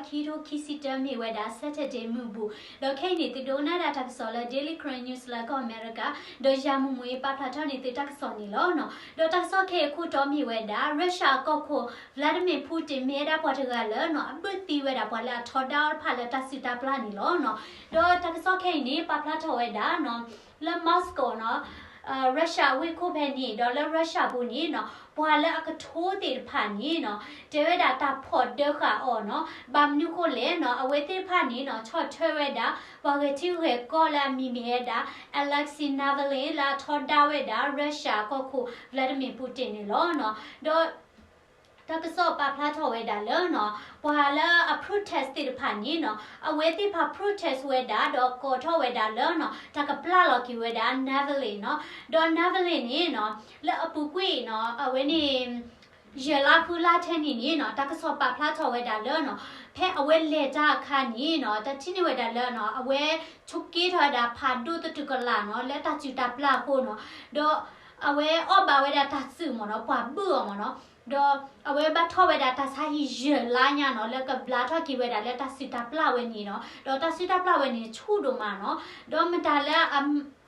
ခံကထိခံဆံတၢ မ့ၢ်ဝဲဒၣ် Saturday မုၢ်ဘူၣ်, ဒီးခဲအံၤန့ၣ် သုဒိကနၣ်ဒၣ်တၢ်ကစီၣ်လၢ Daily Karen News လၢကီၢ်အမဲရကၤ, ဒီးယၤမူမူအံၤ ပာ်ဖျါထီၣ်န့ၢ်သုတၢ်ကစီၣ်န့ၣ်လီၤနီၤ. ဒီးတၢ်ကစီၣ်ခဲအံၤအခိၣ်တီမ့ၢ်ဝဲဒၣ် Russia အကီၢ်ခိၣ် Vladimir Putin မ့ၢ်ဝဲဒၣ်ပှၤတဂၤလၢနီၤ အဘုၣ်သံဝဲဒၣ်ပှၤလၢအထီဒါအီၤတဖၣ်လၢတၢ်စုၣ်တၢ်ပျၢ်န့ၣ်လီၤနီၤ. ဒီးတၢ်ကစီၣ်ခဲအံၤန့ၣ် ပာ်ဖျါထီၣ်ဝဲဒၣ်နီၤ လၢ Moscow နီၤ Russia အဝ့ၢ်ခိၣ်ဖဲန့ၣ် ဒီးလၢ Russia ပူၤန့ၣ်နီၤ ပှၤလၢအကထိသ့ၣ်တဖၣ်န့ၣ်နီၤ တဲဝဲဒၣ်တၢ်ဖီၣ်ဒၢဃာ်အီၤနီၤ. ဘၣ်မနုၤဃိလဲၣ်နီၤ အဝဲသ့ၣ်တဖၣ်န့ၣ်နီၤ ဆီၣ်ထွဲဝဲဒၣ် ပှၤဂဲၤထံဂဲၤကီၢ်လၢအမံၤမ့ၢ်ဝဲဒၣ် Alexei Navalny လၢအထီဒါဝဲဒၣ် Russia အကီၢ်ခိၣ် Vladimir Putin န့ၣ်လီၤနီၤ. ဒီး တၢ်ကစီၣ်ပာ်ဖျါထီၣ်ဝဲဒၣ်လၢနီၤ ပှၤလၢအ protest သ့ၣ်တဖၣ်န့ၣ်နီၤ အဝဲသ့ၣ်တဖၣ် protest ဝဲဒၣ် ဒီးကိးထီၣ်ဝဲဒၣ်လၢနီၤ တၢ်ကပျၢ်လီၤက့ၤဝဲဒၣ် Navalny နီၤ. ဒီး Navalny န့ၣ်နီၤ လၢအပူၤကွံာ်နီၤ အဝဲန့ၣ် ယဲၢ်လါဃုလါထဲန့ၣ်န့ၣ်နီၤ တၢ်ကစီၣ်ပာ်ဖျါထီၣ်ဝဲဒၣ်လၢနီၤ ဖဲအဝဲလဲၤတၢ်အခါန့ၣ်နီၤ တၢ်ထံၣ်န့ၢ်ဝဲဒၣ်လၢနီၤ အဝဲဆိးက့ထီၣ်ဝဲဒၣ်ဖးဒိၣ်သတူၢ်ကလာ်နီၤ လၢတၢ်စုၣ်တၢ်ပျၢ်အဃိနီၤ. ဒီးအဝဲအီၣ်ဘၣ်ဝဲဒၣ်တၢ်စုၣ်မ့ၢ်နီၤ ပှၤဘုၣ်အီၤမ့ၢ်နီၤ. ဒီးအဝဲဘၣ်ထီၣ်ဝဲဒၣ်တၢ်ဆါဟံၣ်ယဲၢ်လါညါနီၤ လၢကဘျါထီၣ်က့ၤဝဲဒၣ်လၢတၢ်စုၣ်တၢ်ပျၢ်ဝဲန့ၣ်နီၤ. ဒီးတၢ်စုၣ်တၢ်ပျၢ်ဝဲန့ၣ်ဆူၣ်ဒိၣ်မးနီၤ. ဒီးမတၤလၢအ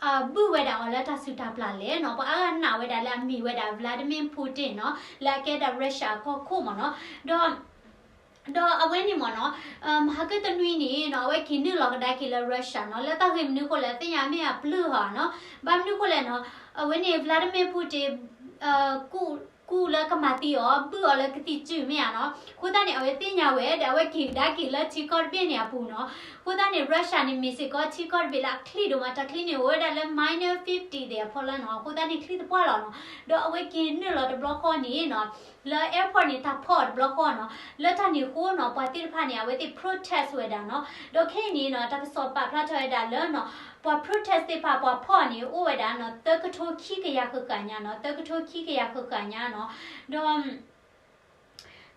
အဘုၣ်ဝဲဒၣ်အီၤလၢတၢ်စုၣ်တၢ်ပျၢ်လဲၣ်နီၤ ပှၤအါဂၤနာ်ဝဲဒၣ်လၢအမ့ၢ်ဝဲဒၣ် Vladimir Putin နီၤ လၢအကဲဒၣ် Russia အကီၢ်ခိၣ်မ့ၢ်နီၤ. ဒီး ဒီးအဝဲန့ၣ်မ့ၢ်နီၤ မဟါကတနွံန့ၣ်နီၤ အဝဲက့ၤနုာ်လီၤကဒါက့ၤလၢ Russia နီၤ လၢတၢ်ဂ့ၢ်မနုၤဃိလဲၣ် သ့ၣ်ညါမ့ၢ်အပျုၢ်ဟီနီၤ. ဘၣ်မနုၤဃိလဲၣ်နီၤ အဝဲန့ၣ် Vladimir Putin ကူၣ်လၢကမၤသံအီၤ ဘုၣ်အီၤလၢကသံၣ်စုၣ်မ့ၢ်ဧါနီၤ. အဃိသတးန့ၣ် အဝဲသ့ၣ်ညါဝဲဒီး အဝဲက့ၤကဒါက့ၤလၢထံကီၢ်တဘ့ၣ်န့ၣ်အပူၤနီၤ. အဃိသတးန့ၣ် Russia န့ၣ် မ့ၢ်စ့ၢ်ကီးထံကီၢ်တဘ့ၣ်လၢအချံၣ်ဒိၣ်မး တၢ်ချံန့ၣ် အိၣ်ဝဲဒၣ်လၢ minus fifty သ့ၣ်အဖီလာ်နီၤ. အဃိသတးန့ၣ် ချံၣ်တပှၢ်လီၤနီၤ. ဒီးအဝဲက့ၤနုာ်လီၤတဘျီဃီန့ၣ်နီၤ လၢ airport န့ၣ် တၢ်ဖီၣ်အီၤတဘျီဃီနီၤ. လၢတၢ်န့ၣ်အဃိနီၤ ပှၤသ့ၣ်တဖၣ်န့ၣ် အဝဲသ့ၣ် protest ဝဲဒၣ်နီၤ. ဒီးခဲအံၤန့ၣ်နီၤ တၢ်ကစီၣ်ပာ်ဖျါထီၣ်ဝဲဒၣ်လၢနီၤ ပှၤ protest သ့ၣ်တဖၣ် ပှၤဖီၣ်န့ၣ် အိၣ်ဝဲဒၣ်နီၤ သၢကထိခံကယၤဃၣ်ဃၣ်ညါနီၤ သၢကထိခံကယၤဃၣ်ဃၣ်ညါနီၤ. ဒီး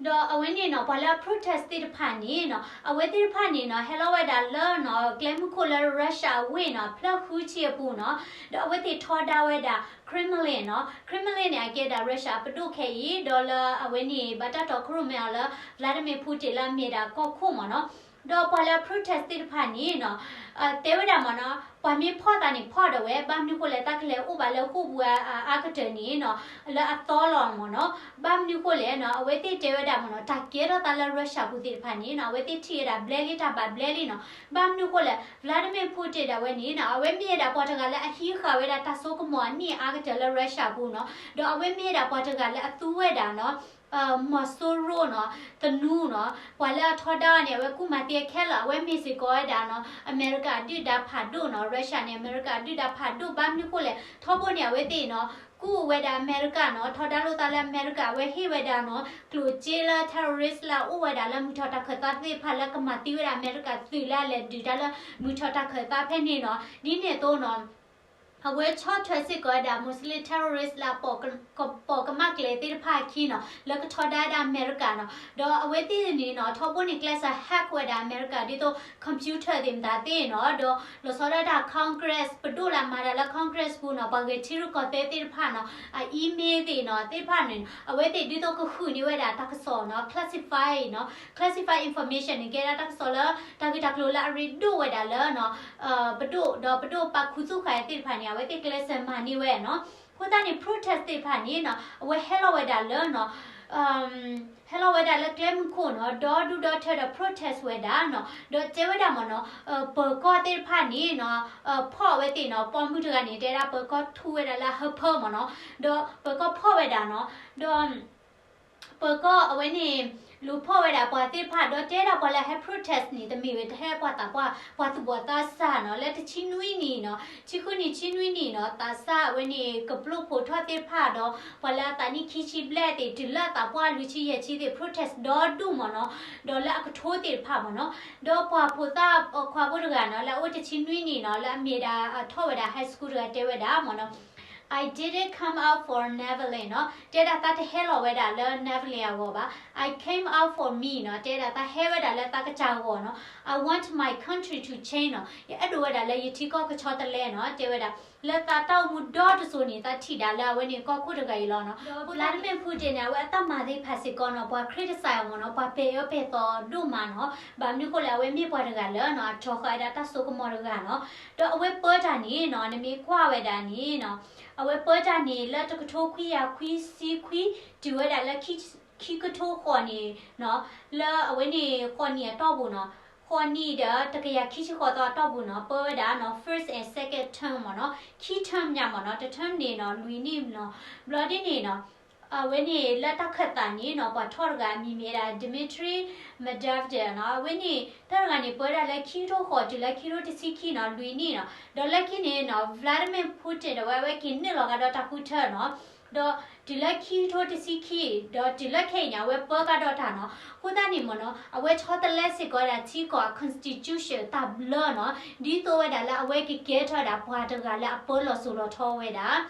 ဒီးအဝဲန့ၣ်နီၤ ပှၤလၢအ protest သ့ၣ်တဖၣ်န့ၣ်နီၤ အဝဲသ့ၣ်တဖၣ်န့ၣ်နီၤ ဟဲလီၤဝဲဒၣ်လၢနီၤ ကျဲမုၢ်ခိၣ်လၢ Russia အဝ့ၢ်နီၤ ဖျၢၣ်ဃုဆံအပူၤနီၤ. ဒီးအဝဲသ့ၣ်ထီဒါဝဲဒၣ် Kremlin နီၤ. Kremlin န့ၣ် အကဲဒၣ် Russia အပဒိၣ်ခဲအံၤ ဒီးလၢအဝဲန့ၣ် ဘၣ်တၢ်တီခိၣ်ရိၣ်မဲအီၤလၢ Vladimir Putin လၢအမ့ၢ်ဒၣ်ကီၢ်ခိၣ်မ့ၢ်နီၤ. ဒီးပှၤလၢအ protest သ့ၣ်တဖၣ်န့ၣ်နီၤ တဲဝဲဒၣ်မ့ၢ်နီၤ ပှၤမ့ၢ်ဖီၣ်သးန့ၣ်ဖီၣ်ဒီးဝဲ ဘၣ်မနုၤဃိလဲၣ် တၢ်ကလဲၤအိၣ်ဘၣ်လၢဃိာ်ပူၤအါကတၢၢ်န့ၣ်နီၤ လၢအသီလီၤမ့ၢ်နီၤ. ဘၣ်မနုၤဃိလဲၣ်နီၤ အဝဲသ့ၣ်တဲဝဲဒၣ်မ့ၢ်နီၤ တၢ်ကဲထီၣ်သးလၢ Russia ပူၤသ့ၣ်တဖၣ်န့ၣ်နီၤ အဝဲသ့ၣ်ထံၣ်ဝဲဒၣ်ဘျဲလံ တၢ်ဘၣ်ဘျဲလံနီၤ. ဘၣ်မနုၤဃိလဲၣ် Vladimir Putin ဒၣ်ဝဲန့ၣ်နီၤ အဝဲမ့ၢ်ဝဲဒၣ်ပှၤတဂၤလၢအဟံးဃာ်ဝဲဒၣ်တၢ်စိကမီၤအနံၣ်အါကတၢၢ်လၢ Russia ပူၤနီၤ. ဒီးအဝဲမ့ၢ်ဝဲဒၣ်ပှၤတဂၤလၢအသူဝဲဒၣ်နီၤ မီၤစိရိၤနီၤ သနူနီၤ ပှၤလၢအထီဒါန့ၣ် အဝဲကူၣ်မၤသံအခဲလၢာ် အဝဲမ့ၢ်စ့ၢ်ကီးဝဲဒၣ်နီၤ အမဲရကၤအဒုၣ်ဒါဖးဒိၣ်နီၤ Russia န့ၣ် အမဲရကၤအဒုၣ်ဒါဖးဒိၣ် ဘၣ်မနုၤဃိလဲၣ် ထီဘိန့ၣ် အဝဲသ့ၣ်နီၤ ကူၣ်ဝဲဒၣ်အမဲရကၤနီၤ ထီဒါလိာ်သးလၢအမဲရကၤ အဝဲဟ့ၣ်ဝဲဒၣ်နီၤ ကျိၣ်စ့လၢ terrorist လၢအအိၣ်ဝဲဒၣ်လၢမုၢ်ထီၣ်တၢ်ခၢၣ်သးသ့ၣ်တဖၣ်လၢကမၤသံဝဲဒၣ်အမဲရကၤသုးလၢအလဲၤဒုးတၢ်လၢမုၢ်ထီၣ်တၢ်ခၢၣ်သးဖဲန့ၣ်နီၤ ဒ်န့ၣ်အသိးနီၤ အဝဲဆီၣ်ထွဲစ့ၢ်ကီးဝဲဒၣ် Muslim terrorist လၢအပိာ်ကမၣ်ကျဲသ့ၣ်တဖၣ်အခံနီၤ လၢကထီဒါဝဲဒၣ်အမဲရကၤနီၤ. ဒီးအဝဲသ့ၣ်န့ၣ်နီၤ ထီဘိန့ၣ် ကျဲးစၢး hack ဝဲဒၣ်အမဲရကၤ ဒ်သိး computer သ့ၣ်မတၤသ့ၣ်နီၤ ဒီးလီၤဆီဒၣ်တၢ် Congress ပဒိၣ်လၢအမၤတၢ်လၢ Congress ပူၤနီၤ ပှၤဂဲၤထံရူၢ်ကီၢ်သဲးသ့ၣ်တဖၣ်နီၤ အ email သ့ၣ်နီၤသ့ၣ်တဖၣ်န့ၣ် အဝဲသ့ၣ်ဒ်သိးကဃုန့ၢ်ဝဲဒၣ်တၢ်ကစီၣ်နီၤ classify နီၤ classify information န့ၣ် ကဲဒၣ်တၢ်ကစီၣ်လၢတၢ်ဂ့ၢ်တၢ်ကျိၤလၢအရ့ဒိၣ်ဝဲဒၣ်လၢနီၤ ပဒိၣ် ဒီးပဒိၣ်ပာ်ခူသူၣ်ဃာ်သ့ၣ်တဖၣ်န့ၣ် အဝဲသ့ၣ်ကျဲးစၢးမၤန့ၢ်ဝဲနီၤ. အဃိသတးန့ၣ် protest သ့ၣ်တဖၣ်န့ၣ်နီၤ အဝဲဟဲလီၤဝဲဒၣ်လၢနီၤ ဟဲလီၤဝဲဒၣ်လၢကျဲမုၢ်ခိၣ်နီၤ ဒီဒူၣ်ဒီထၢဒီး protest ဝဲဒၣ်နီၤ ဒီးတဲဝဲဒၣ်မ့ၢ်နီၤ ပၢၤကီၢ်သ့ၣ်တဖၣ်န့ၣ်နီၤ ဖီၣ်ဝဲသ့ၣ်နီၤ ပိာ်မုၣ်တဂၤန့ၣ် တဲဒၣ်ပၢၤကီၢ်ထူဝဲဒၣ်လၢဟၢဖၢမ့ၢ်နီၤ ဒီးပၢၤကီၢ်ဖီၣ်ဝဲဒၣ်နီၤ ဒီး ပၢၤကီၢ်အဝဲန့ၣ် လူၤဖီၣ်ဝဲဒၣ်ပှၤသ့ၣ်တဖၣ် ဒီးတဲဒၣ်ပှၤလၢဟဲ protest န့ၣ် တမ့ၢ်ဝဲတဟဲပှၤသးပှၢ် ပှၤသူၣ်ဘီၣ်သးစၢ်နီၤ လၢတဆံနွံနံၣ်နီၤ ဆံဃုနံၣ် ဆံနွံနံၣ်နီၤ သးစၢ်အဝဲန့ၣ် ကပျိၢ်ဖိးထီၣ်သ့ၣ်တဖၣ်ဒီး ပှၤလၢအသးနံၣ်ခံဆံဘျဲၣ်သ့ၣ် တုၤလၢအသးပှၢ်လွံၢ်ဆံယဲၢ်ဆံသ့ၣ် protest ဒီဒူၣ်မ့ၢ်နီၤ ဒီးလၢအကထိသ့ၣ်တဖၣ်မ့ၢ်နီၤ ဒီးပှၤဖိသၣ်ခွါဖိတဂၤနီၤ လၢအအိၣ်တဆံနွံနံၣ်နီၤ လၢအမ့ၢ်ဒၣ်အထီၣ်ဝဲဒၣ် high school တဂၤတဲဝဲဒၣ်မ့ၢ်နီၤ I didn't come out for Navalny နီၤ တဲဒၣ်သးတဟဲလီၤဝဲဒၣ်လၢ Navalny အဂီၢ်ဘၣ် I came out for me နီၤ တဲဒၣ်သးဟဲဝဲဒၣ်လၢသးကစၢ်အဂီၢ်နီၤ I want my country to change နီၤ ယအဲၣ်ဒိးဝဲဒၣ်လၢယထံကီၢ်ကဆီတလဲနီၤ တဲဝဲဒၣ် လၢသးတၢ်အိၣ်မူဒီတစိၤန့ၣ် သးထံၣ်ဒၣ်လၢအဝဲန့ၣ်ကီၢ်ခိၣ်တဂၤအံၤလီၤနီၤ. Vladimir Putin န့ၣ် အဝဲအတၢ်မၤသ့ၣ်တဖၣ်စ့ၢ်ကီးနီၤ ပှၤခရံာ်တစၢ်အံၤမ့ၢ်နီၤ ပှၤပဲာ်အၢပဲာ်သီဒိၣ်မးနီၤ. ဘၣ်မနုၤအဃိလဲၣ် အဝဲမ့ၢ်ပှၤတဂၤလၢနီၤ အထီဃာ်ဝဲဒၣ်တၢ်စိကမီၤတဂၤနီၤ. ဒီးအဝဲပၢတၢ်န့ၣ်နီၤ နမ့ၢ်ကွၢ်ဝဲဒၣ်န့ၣ်နီၤ အဝဲပၢတၢ်န့ၣ် လၢတကထိခွံကယၤခွံဆံခွံ တုၤဝဲဒၣ်လၢ ခံကထိဃိးနံၣ်နီၤ, လၢအဝဲန့ၣ်ဃိးနံၣ်အတီၢ်ပူၤနီၤ, ဃိးနံၣ်ဒီးတကယၤခံဆံဃိးသီအတီၢ်ပူၤနီၤ, ပၢဝဲဒၣ်နီၤ first and second term မ့ၢ်နီၤ, ခံ term ညါမ့ၢ်နီၤ, တ term န့ၣ်နီၤ လွံၢ်နံၣ်နီၤ, ဘျီဒ်န့ၣ်နီၤ, အဝဲန့ၣ်လၢတၢ်ခၢၣ်သးန့ၣ်နီၤ ပှၤထီၣ်တဂၤအမံၤမ့ၢ်ဝဲဒၣ် Dmitry Medvedev နီၤ, အဝဲန့ၣ် တၢ်တဂၤန့ၣ် ပၢဝဲဒၣ်လၢခံကထိဃိးတုၤလၢခံကထိတဆံခံနီၤ, လွံၢ်နံၣ်နီၤ, ဒီးလၢခံန့ၣ်နီၤ Vladimir Putin ဒီးဝဲ အဝဲက့ၤနုာ်လီၤကဒီးတၢ်ဃုထၢနီၤ ဒီးတုၤလၢခံကထိတဆံခံ, ဒီးတုၤလၢခဲအံၤန့ၣ် အဝဲပၢကဒီးတၢ်နီၤ, အဃိသတးန့ၣ်မ့ၢ်နီၤ အဝဲဆီတလဲစ့ၢ်ကီးဝဲဒၣ်ထံကီၢ်အ constitution တၢ်ဘျၢနီၤ, ဒ်သိးဝဲဒၣ်လၢအဝဲကကဲထီၣ်ဝဲဒၣ်ပှၤတဂၤလၢအပၢလီၤစိၤလီၤထီဝဲဒၣ်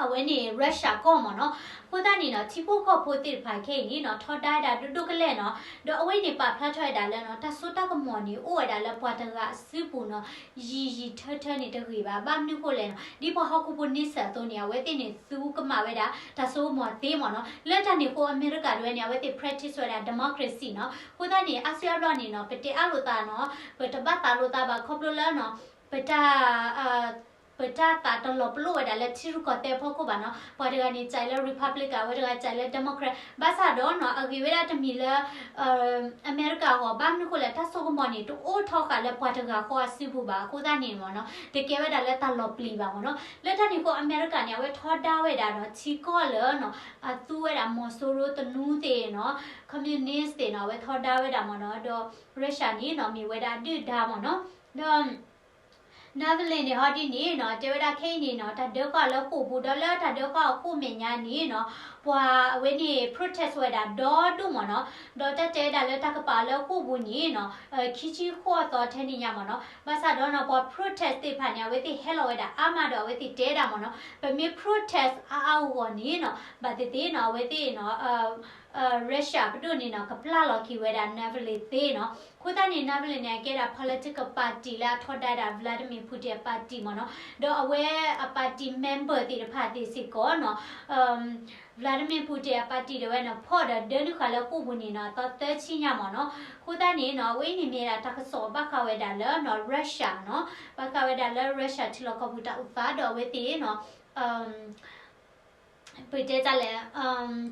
အဝဲန့ၣ် Russia ကီၢ်မ့ၢ်နီၤ, အဃိသတးန့ၣ်နီၤ ထံဖိကီၢ်ဖိသ့ၣ်တဖၣ်ခဲအံၤန့ၣ်နီၤ ထီဒါဝဲဒၣ်ဒိၣ်ဒိၣ်ကလဲာ်နီၤ, ဒီးအဝဲန့ၣ်ပာ်ဖျါထီၣ်ဝဲဒၣ်လၢနီၤ တၢ်စိတၢ်ကမီၤန့ၣ် အိၣ်ဝဲဒၣ်လၢပှၤတဂၤအစုပူၤနီၤ, ယံာ်ယံာ်ထၢထၢန့ၣ်တဂ့ၤဘၣ်, ဘၣ်မနုၤအဃိလဲၣ်နီၤ, ဒ်ပှၤဟီၣ်ခိၣ်ဖိန့ဆၢၣ်အသိးန့ၣ် အဝဲသ့ၣ်န့ၣ် သူကမၣ်ဝဲဒၣ်တၢ်စိကမီၤသ့မ့ၢ်နီၤ, လၢတၢ်န့ၣ်အဃိ အမဲရကၤဒၣ်ဝဲန့ၣ် အဝဲသ့ၣ် practice ဝဲဒၣ် democracy နီၤ, အဃိသတးန့ၣ် အါစုအါဘျီန့ၣ်နီၤ ပတဲအါလိာ်သးနီၤ, ပတဘၣ်သးလိာ်သးဘၣ်ခီဖျိလၢနီၤ, ပတၢ် ပတၢ်သးတလီၤပလိာ်ဝဲဒၣ်လၢထံရူၢ်ကီၢ်သဲးအဖီခိၣ်ဘၣ်နီၤ, ပှၤတဂၤန့ၣ် ကးလၢ Republican ဝဲတဂၤကးလၢ Democrat ဘၣ်ဆၣ်ဒီးနီၤ အဂ့ၤဝဲဒၣ်တမံၤလၢ အမဲရကၤအဂီၢ် ဘၣ်မနုၤအဃိလဲၣ် တၢ်စိကမီၤန့ၣ် တအိၣ်ထီဃာ်လၢပှၤတဂၤဃီအစုပူၤဘၣ်, အဃိသတးန့ၣ်မ့ၢ်နီၤ တကဲဝဲဒၣ်လၢတၢ်လီၤပျံၤဘၣ်မ့ၢ်နီၤ, လၢတၢ်န့ၣ်အဃိ အမဲရကၤန့ၣ် အဝဲထီဒါဝဲဒၣ်ဒီး ထံကီၢ်လၢနီၤ အသူဝဲဒၣ်မီၤစိရိၤသနူသ့ၣ်နီၤ communist သ့ၣ်နီၤ အဝဲထီဒါဝဲဒၣ်မ့ၢ်နီၤ, ဒီး Russia န့ၣ်နီၤ မ့ၢ်ဝဲဒၣ်အဒုၣ်ဒါမ့ၢ်နီၤ, ဒီး Navalny န့ၣ် ဟီဒ်န့ၣ်နီၤ တဲဝဲဒၣ်ခဲအံၤန့ၣ်နီၤ တၢ်ဒၢဃာ်အီၤလၢဃိာ်ပူၤ ဒီးလၢတၢ်ဒၢဃာ်အီၤအဃိမဲာ်ညါန့ၣ်နီၤ ပှၤအဝဲန့ၣ် protest ဝဲဒၣ်ဒီဒိၣ်မ့ၢ်နီၤ, ဒီးတၢ်တဲဝဲဒၣ်လၢတၢ်ကပာ်အီၤလၢဃိာ်ပူၤန့ၣ်နီၤ ခံဆံဃိးသီထဲန့ၣ်ညါမ့ၢ်နီၤ, ဘၣ်ဆၣ်ဒီးနီၤ ပှၤ protest သ့ၣ်တဖၣ်န့ၣ် အဝဲသ့ၣ်ဟဲလီၤဝဲဒၣ်အါမးဒီး အဝဲသ့ၣ်တဲဒၣ်မ့ၢ်နီၤ ပမ့ၢ် protest အါအါဂီၢ်ဂီၢ်န့ၣ်နီၤ ဘၣ်သ့ၣ်သ့ၣ်နီၤ အဝဲသ့ၣ်နီၤ Russia ပဒိၣ်န့ၣ်နီၤ ကပျၢ်လီၤက့ၤဝဲဒၣ် Navalny သ့နီၤ, အဃိသတးန့ၣ် Navalny န့ၣ် အကဲဒၣ် political party လၢအထီဒါဒၣ် Vladimir Putin အ party မ့ၢ်နီၤ, ဒီးအဝဲအ party member သ့ၣ်တဖၣ်သ့ၣ်စ့ၢ်ကီးနီၤ Vladimir Putin အ party ဒၣ်ဝဲနီၤ ဖီၣ်ဒီးဒၢနုာ်ဃာ်လၢဃိာ်ပူၤန့ၣ်နီၤ အသီသၢဆံညါမ့ၢ်နီၤ, အဃိသတးန့ၣ်နီၤ အဝဲအံၤန့ၣ်မ့ၢ်ဒၣ်တၢ်ကစီၣ်ဘၣ်ဃးဝဲဒၣ်လၢနီၤ Russia နီၤ, ဘၣ်ဃးဝဲဒၣ်လၢ Russia ထံလီၢ်ကီၢ်ပူၤတၢ်အိၣ်သးဒီးအဝဲသ့ၣ်နီၤ ပတဲတၢ်လဲၣ်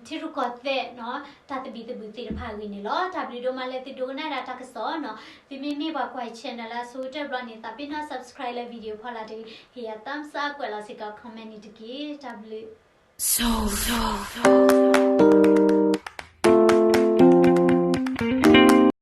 ထံရူၢ်ကီၢ်သဲးနီၤ တၢ်သဘံၣ်သဘုၣ်သ့ၣ်တဖၣ်အဂ့ၢ်န့ၣ်လီၤ. တၢ်ဘျုးဒိၣ်မးလၢသုဒိကနၣ်ဒၣ်တၢ်ကစီၣ်နီၤ, သုမ့မ့ၢ်ပှၤကွၢ် channel လၢအဆိကတၢၢ်ဘျီန့ၣ် သးပ့ၤနီၣ် subscribe လၢ video ဖီလာ်တဂ့ၤ, ဟ့ၣ်ယၤ thumbs up ကွဲးလီၤစ့ၢ်ကီး comment န့ၣ်တက့ၢ်. တၢ်ဘျုး